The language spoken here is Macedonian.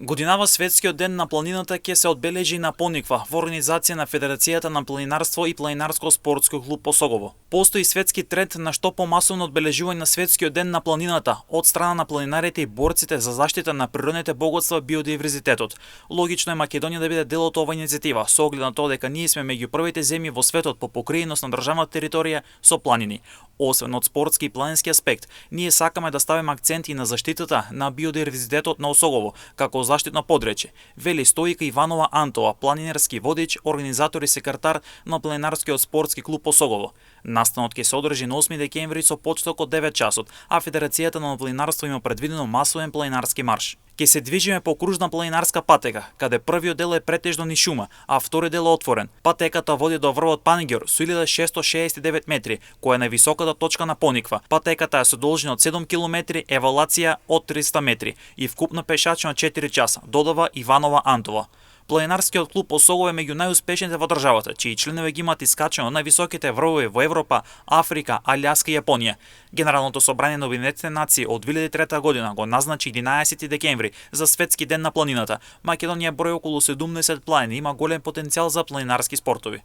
Годинава светскиот ден на планината ќе се одбележи на Пониква во организација на Федерацијата на планинарство и планинарско спортско клуб Посогово. Постои светски тренд на што помасовно одбележување на светскиот ден на планината од страна на планинарите и борците за заштита на природните богатства, биодиверзитетот. Логично е Македонија да биде дел од оваа иницијатива, со оглед на тоа дека ние сме меѓу првите земји во светот по покриеност на државната територија со планини. Освен од спортски и планински аспект, ние сакаме да ставиме акцент и на заштитата на биодиверзитетот на Осогово, како заштитно подречје, вели Стојка Иванова Антова, планинарски водич, организатор и секретар на планинарскиот спортски клуб Осогово. Настанот ќе се одржи на 8 декември со почеток од 9 часот, а Федерацијата на планинарство има предвидено масовен планинарски марш. Ќе се движиме по кружна планинарска патека, каде првиот дел е претежно низ шума, а вториот дел е отворен. Патеката води до врвот Панигјор со 1669 метри, која е највисоката точка на Пониква. Патеката е со должина од 7 км, евалуација од 300 метри и вкупно пешачно 4 часа, додава Иванова Антова. Планинарскиот клуб Осогово е меѓу најуспешните во државата, чии членови ги имаат искачено највисоките врвови во Европа, Африка, Алјаска и Јапонија. Генералното собрание на Обединетите нации од 2003 година го назначи 11 декември за светски ден на планината. Македонија брои околу 70 планини и има голем потенцијал за планинарски спортови.